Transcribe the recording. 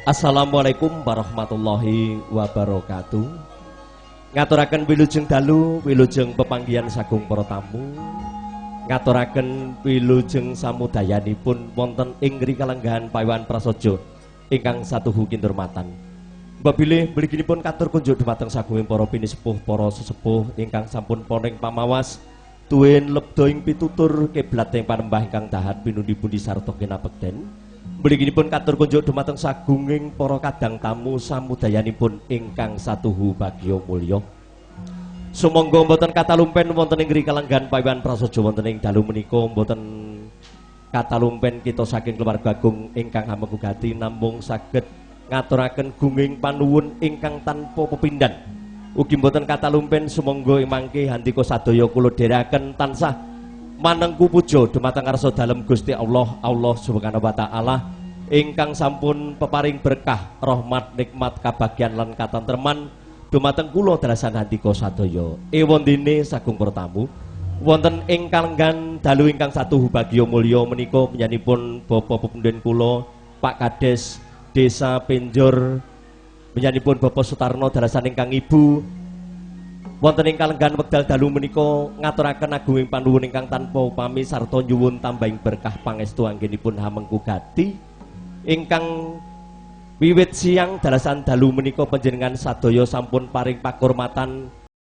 Assalamualaikum warahmatullahi wabarakatuh. Ngaturaken wilujeng dalu, wilujeng pepanggihan sagung para tamu. Ngaturaken wilujeng samudayanipun wonten ing kalenggahan Paiwan Prasaja ingkang satuhu kinurmatan. Mbok bilih mliginipun katur kunjuk dumateng sagunging para pinisepuh, para sesepuh ingkang sampun poning pamawas tuwin lebda ing pitutur kiblat ing panembah ingkang dahat pinundi-pundi sarta kinapekten. Mliginipun katur kunjuk dumateng sagunging para kadang tamu samudayanipun ingkang satuhu bagya mulya. Sumangga mboten katalumpen wonten ing kalenggahan Paiwan Prasaja wonten ing dalu menika mboten katalumpen kita saking keluarga agung ingkang hamengku gati namung saged ngaturaken gunging panuwun ingkang tanpa pepindhan. Ugi mboten katalumpen sumangga ing mangke handika sadaya kula dherekaken tansah manengku puja dumateng ngarsa dalem Gusti Allah, Allah Subhanahu wa taala ingkang sampun peparing berkah, rahmat, nikmat, kabagyan lan katentreman dumateng kula dalasan handika sadaya. Ewondene sagung para tamu wonten ing kalenggan dalu ingkang satuhu bagya mulya menika panjenenganipun Bapak pepundhen kula Pak Kades Desa Penjor, panjenenganipun Bapak Sutarno dalasan ingkang ibu wonten ing kalenggahan wekdal dalu menika ngaturaken agunging panuwun ingkang tanpa upami sarta nyuwun tambahing berkah pangestu anggenipun hamengku gati ingkang wiwit siang dalasan dalu menika panjenengan sadaya sampun paring pakurmatan